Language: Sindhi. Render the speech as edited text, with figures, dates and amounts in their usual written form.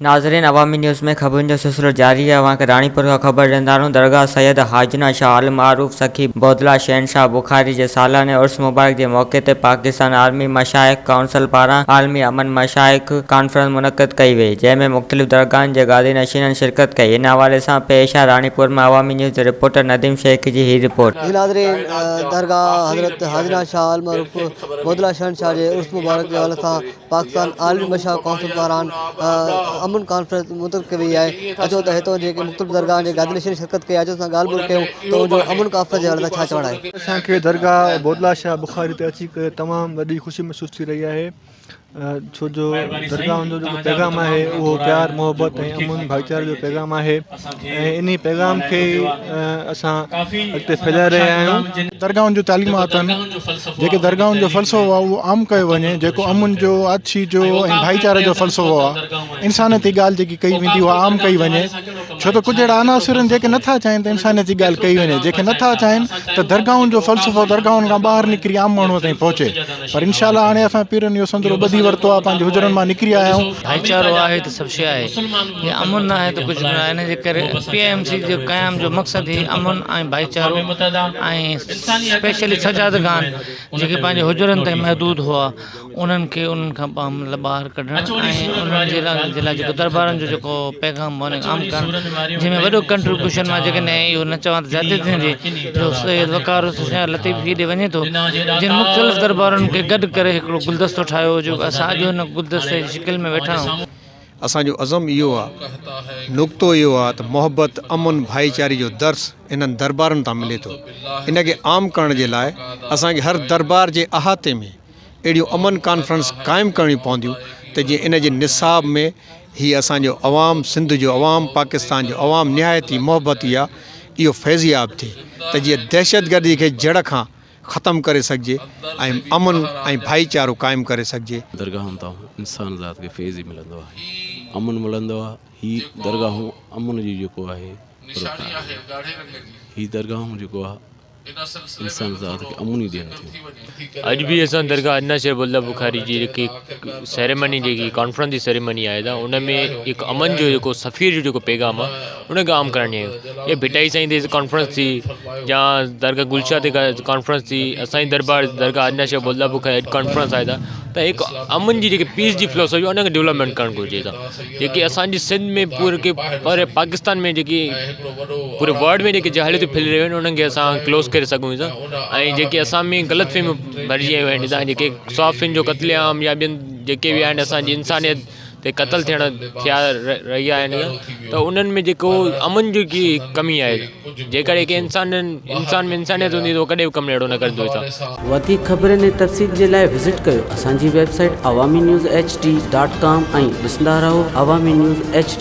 ناظرين عوامي نيوز ۾ خبرن جو سلسلو جاري آهي اوهان کي راڻيپور کان خبر ڏيندا هلون درگاهه سيد حاجنا شاهه المعروف سخي بودلا شهنشاهه بخاري جي سالاني عرس مبارڪ جي موقعي تي پاڪستان عالمي مشائخ ڪائونسل پاران عالمي امن مشائخ ڪانفرنس منعقد ڪئي وئي جنهن ۾ مختلف درگاهن جي گادي نشينن شرڪت ڪئي ان حوالي سان پيش آهي راڻيپور مان عوامي نيوز جي رپورٽر نديم شيخ جي هي رپورٽ. جي ناظرين درگاهه حضرت حاجنا شاهه المعروف بودلا شهنشاهه جي عرس مبارڪ جي حوالي سان پاڪستان عالمي مشاعر ڪائونسل پاران امن ڪانفرنس منعقد ڪئي وئي آهي اچو ته هتان جيڪي مختلف درگاهن جي گادي نشين شرڪت ڪئي آهي اچو سان ڳالهه ٻولهه ڪيون ته ان جو امن ڪانفرنس جي حوالي سان ڇا چوڻ آهي. اسان کي درگاهه بودلا شاهه بخاري تي اچي ڪري تمام وڏي خوشي محسوس ٿي رهي آهي ڇو جو درگاهن جو جيڪو پيغام آهي اهو پيار محبت ۽ امن ڀائيچاري جو پيغام آهي ۽ انهي پيغام کي ئي اسان اڳتي ڦهلائي رهيا آهيون. درگاهن جون تعليمات آهن جيڪي درگاهن جو فلسفو آهي اهو عام ڪيو وڃي جيڪو امن جو آڇي جو ۽ ڀائيچاري جو فلسفو آهي انسانيت جي ڳالهه جيڪي ڪئي ويندي اها عام ڪئي وڃي ڇو ته ڪجهه اهڙا عناصر آهن جيڪي نٿا چاهين ته انسانيت جي ڳالهه ڪئي وڃي جيڪي نٿا چاهين ته درگاهن جو فلسفو درگاهن کان ٻاهر نڪري عام ماڻهو تائين پهچي پر انشاء الله هاڻي اسان پيرن اهو سندرو ٻڌي ورتو آهي پنهنجي حجرن مان نڪري آيا آهيون. ڀائيچارو آهي ته سڀ شيء آهي، جي امن نه آهي ته ڪجهه به نه آهي، ان جي ڪري پي ايم سي جي قيام جو مقصد ئي امن ۽ ڀائيچارو ۽ اسپيشلي سجادگان جيڪي پنهنجي حجرن تائين محدود هئا انهن کي انهن کان ٻاهر ڪڍڻ ۽ انهن جي لاء جيڪو دربارن جو جيڪو پيغام هو ان کي عام ڪرڻ جنهن ۾ وڏو ڪنٽريبيوشن مان جيڪڏهن اهو نه چوان ته زيادتي ٿيندي جو سيد وقار حسين شاهه لطيف هيڏي وڃي ٿو جن مختلف دربارن کي گڏ ڪري هڪڙو گلدستو ٺاهيو جو اسان اڄ ان گلدستي جي شڪل ۾ ويٺا آهيون. اسان جو عزم اهو آ، نقطو اهو آ ته محبت، امن، ڀائيچاري جو درس انهن دربارن تان ملي ٿو. ان کي عام ڪرڻ جي لاء اسان کي هر دربار جي احاطي ۾ اهڙيون امن ڪانفرنس قائم ڪرڻيون پونديون ته جيئن ان جي نصاب ۾ هي اسان جو عوام، سنڌ جو عوام، پاڪستان جو عوام نهايت ئي محبتي آ، اهو فيضياب ٿئي ته جيئن دهشتگردي کي جڙ کان ختم ڪري سگهجي ۽ امن ۽ ڀائيچارو قائم ڪري سگهجي. درگاهن تان انسان ذات کي فيض ئي ملندو آهي، امن ملندو آهي، هي درگاهون امن جي جيڪو آهي رخ آهي، هي درگاهون جيڪو آهي انسان ذات کي امن ئي ڏين ٿيون. اڄ به اسان درگاهه ادنيٰ شيخ عبدالله بخاري جي جيڪي سيريمني جيڪي ڪانفرنس جي سيريمني آهي ته ان ۾ هڪ امن جو جيڪو سفير جو جيڪو پيغام آهي ان کي عام ڪرڻ جي آهيون ڀٽائي سائين تي ڪانفرنس ٿي يا درگاهه گل شاهه تي ڪانفرنس ٿي اسان جي دربار درگاهه ادنيٰ شيخ عبدالله بخاري اڄ ڪانفرنس آهي ته هڪ امن جي جيڪي پيس جي فلاسافي ان کي ڊولپمينٽ ڪرڻ گهرجي ته جيڪي اسان جي سنڌ ۾ پوري ڪي پوري پاڪستان ۾ جيڪي پوري ورلڊ ۾ جيڪي جهالتون ڦهلي رهيون آهن انهن کي اسان ڪلوز ڪري سگهون ٿا ۽ جيڪي اسان ۾ غلط فهميون ڀرجي ويون آهن هتان جيڪي صحافين جو قتل عام يا ٻين جيڪي به آهن اسان جي انسانيت تي قتل ٿيڻ ٿيا رهيا آهن ته انهن ۾ جيڪو امن جي ڪي ڪمي آهي جيڪڏهن ڪي انسان انسان ۾ انسانيت هوندي ته هو ڪڏهن به ڪم اهڙو نه ڪندو. وڌيڪ خبرن ۽ تفصيل جي لاء وزٽ ڪيو اسان جي website Awami news H D dot com ۽ ڏسندا رهو عوامي نيوز ايڇ ڊي.